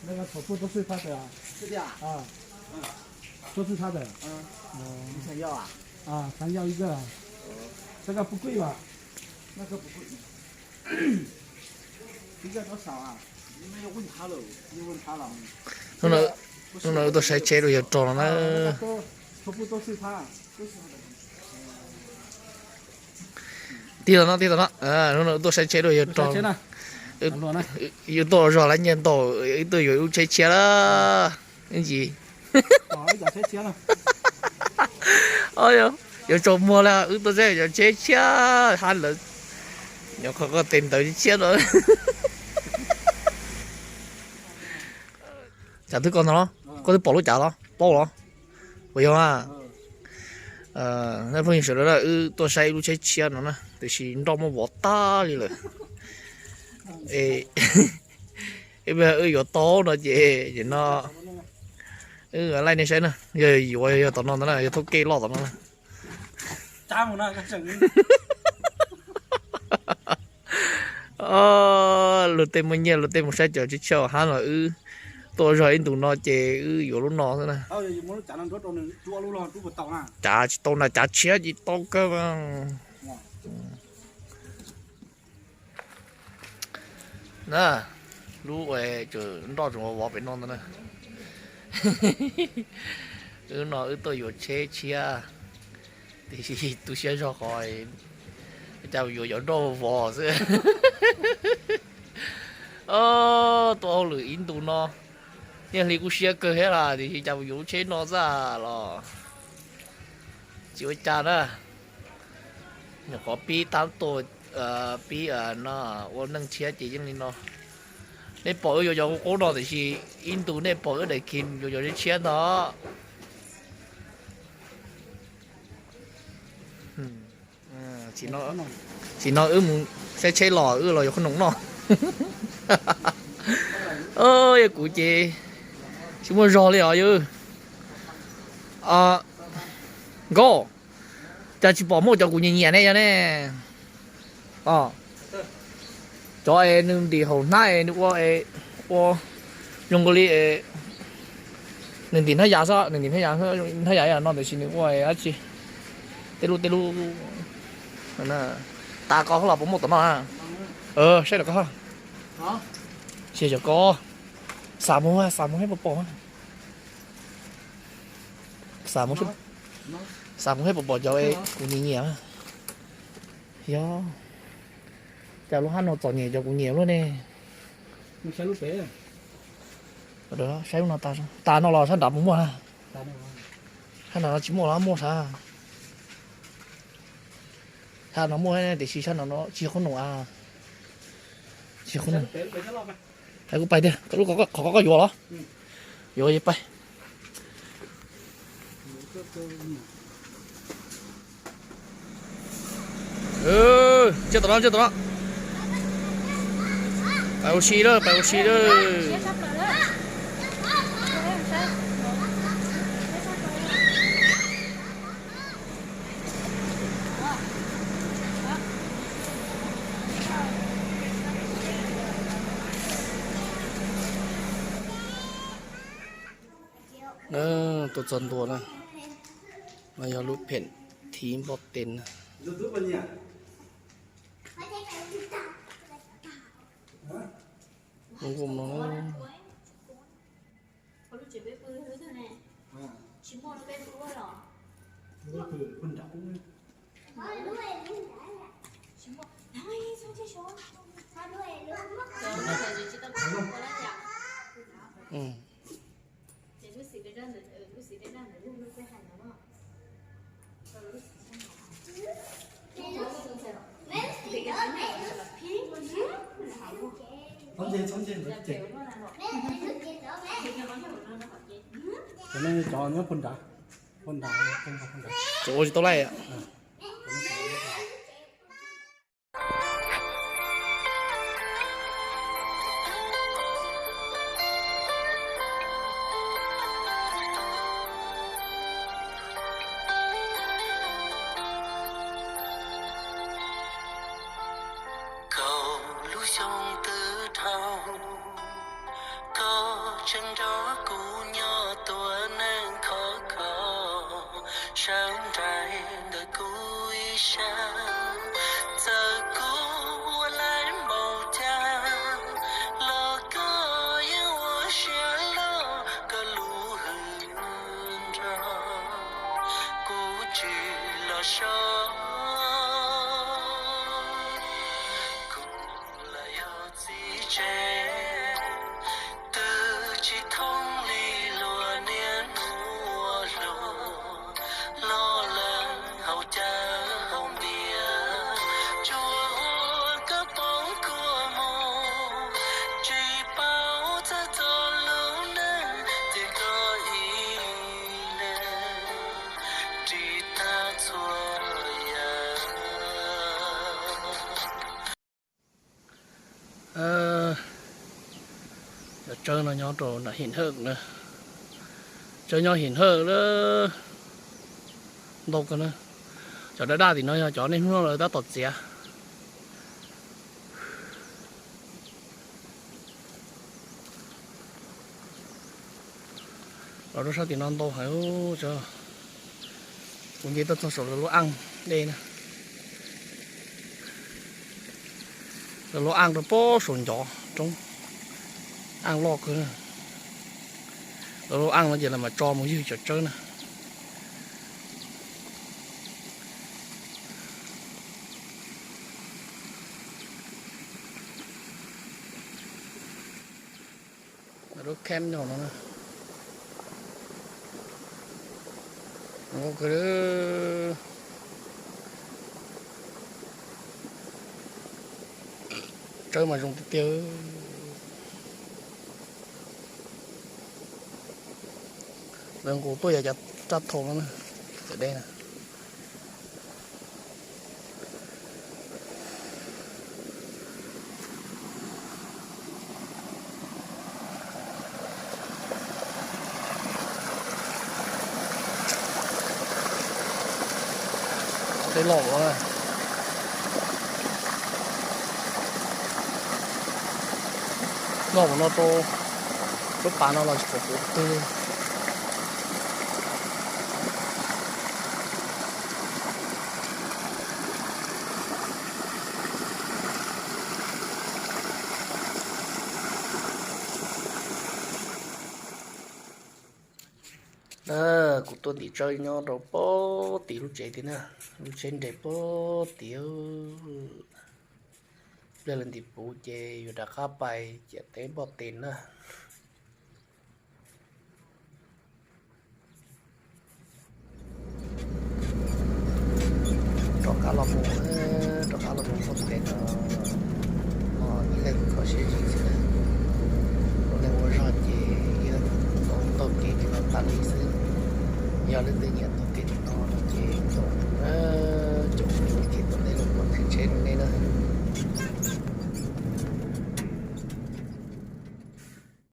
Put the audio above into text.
那个头部都是他的啊。是的啊。啊，嗯，都是他的。嗯，哦，你想要啊？啊，想要一个啊。哦，这个不贵吧？那个不贵。一个多少啊？你们要问他了，你问他了。 Hnub no, hnub no wb tuaj saib tsheb dua yawg rog no na. 啊，那个都，头部都是他，都是他的。 Tig tom no, tig tom no. Hnub no wb tuaj saib tsheb dua yawg rog. Wb tuaj zog lawm nyiaj ntau, wb tuaj yuav lub tsheb tshiab lawm. Ib ntsis yuav tsaus muag li, wb tuaj saib cov tsheb tshiab hab lawm. Nyuam qhuav koj tes ntawd tshiab no. Cas twb koj ntag los? Koj twb pom lub cas los? Paub los? Puas yog a? Phooj ywg sawv daws, wb tuaj saib ib lub tsheb tshiab no na, tiam sis nroj muab vov tag li lawm. Wb yuav tau no ces no, wb laij nej saib na, yog yuav yog tom no ntag na, yog thauj kej loj tom no na. Luag tej muaj nyiaj luag tej mus saib cov tsheb tshiab hab los wb tuaj zog ib ntus no ces wb yuav lub no xwb na. Cav tsis tau na, cav tshiab ces tau kawg. Na, lub nroj tseem vov vov pem no ntag na. Wb no wb tuaj yuav tsheb tshiab, tiam sis tu siab zog qhov cas yuav cov nroj vov xwb. Tuaj hauj lwm ib ntus no, nyiaj hli kuj siab kawg thiab las, tiam sis cas yuav lub tsheb no xwb los tsis ua cas na. Nyuam qhuav pib tab tuaj, pib no ua neej tshiab ces yeej li no. Nej pom wb yuav cov qub qub no tiam sis ib ntus nej pom wb daim khiv yuav cov tshiab ntag. Tam sim no wb mus saib tsheb los wb los yuav qhob noom noj. Yog kuv ces tsis muaj zog li os yawg. Nkauj, cas tsis pom muaj cov kuv nyiam nyiam ne yog ne? Cov es nws ntim hauv hnab es nws ua, ua zoo nkaus li nws ntim hnab yas xwb, nws ntim hnab yas, hnab yas no tiam sis nws ua dab tsi, tej lub tej lub. Tas ko los puas muaj tom no? Saib los ko. Xyov ko, xav mus, xav mus saib puas pom. Xav mus, xav mus saib puas pom cov kuv nyiam nyiam. Yog, cas lub hab no txom nyem cov kuv nyiam luaj ne. Saib lub no tas, tas no los sab nrad puas muaj na? Sab nrad no tsis muaj los muaj sab, sab no muaj tiam sis sab no tsis yog qhob noom a. Tsis yog qhob noom. Kuv pais tiag, lub qhov koj yuav los? Yuav, yuav pais. Tsiaj tom no, tsiaj tom no. Pais ua si lawm, pais ua si lawm. Tuaj txog ntua na, no yog lub pheem thib npoj tes na. Zoo nkauj no. Cov no cov nyob puag nrad, puag nrad, puag nrad. Cov ua tsis tau laij. Kaum lub xyoo twb dhau, kaum Tseem nrog kuv nyob tua neeg khov kho, sawv nraim ntawm kuv ib sab. Txawm kuv ua laib npaum cas los koj yeej ua siab loj, koj lub hwj nrog kuv tsis los so. Kuv los yog txiv tsev, twb tsis thoob li luag niaj hnub ua hluas, los lees haus cawv haus npias, tsuas ua koj poob kua muag, tsis paub txawj txog lub neej, ces koj ib leeg ris tag txhua yam. Cov tsawb no nyob rau nram Him Hawj na. Tsawb nyob Him Hawj na, ntau kawg na. Cov daj daj tim no yog cov niaj hnub no lawv tab tom txiav. Los rau sab tim no ntau heev. Kuv nce tuaj txog saum lawv lub aj dej na. Lawv lub aj rau pob saum ncov roob, aj loj kawg. Lawv lub aj no ces lawv mam tso mus ywg cov tsawb na. Lub camp no, tsawb mas zoo tiag tiag. Lawv nqus tuaj yog cov raj thau no, cov dej na. Tej loj, loj mus no rau lub pas no los tsis pom kuv twg li. Kuv tuaj tim tsawb nyob rau pob tim lub tsev tiag na, lub tsheb nres pob tim. Pliag lawv ntim puv ces yuav rov qab pais ciam teb npoj tes na. Rov qab los mus, rov qab los mus npoj tes no, ib leeg kho siab zim xwb. Ua neeg ua zog ces ib leeg taug kev li no tas li xwb. Yog leej twg nyiam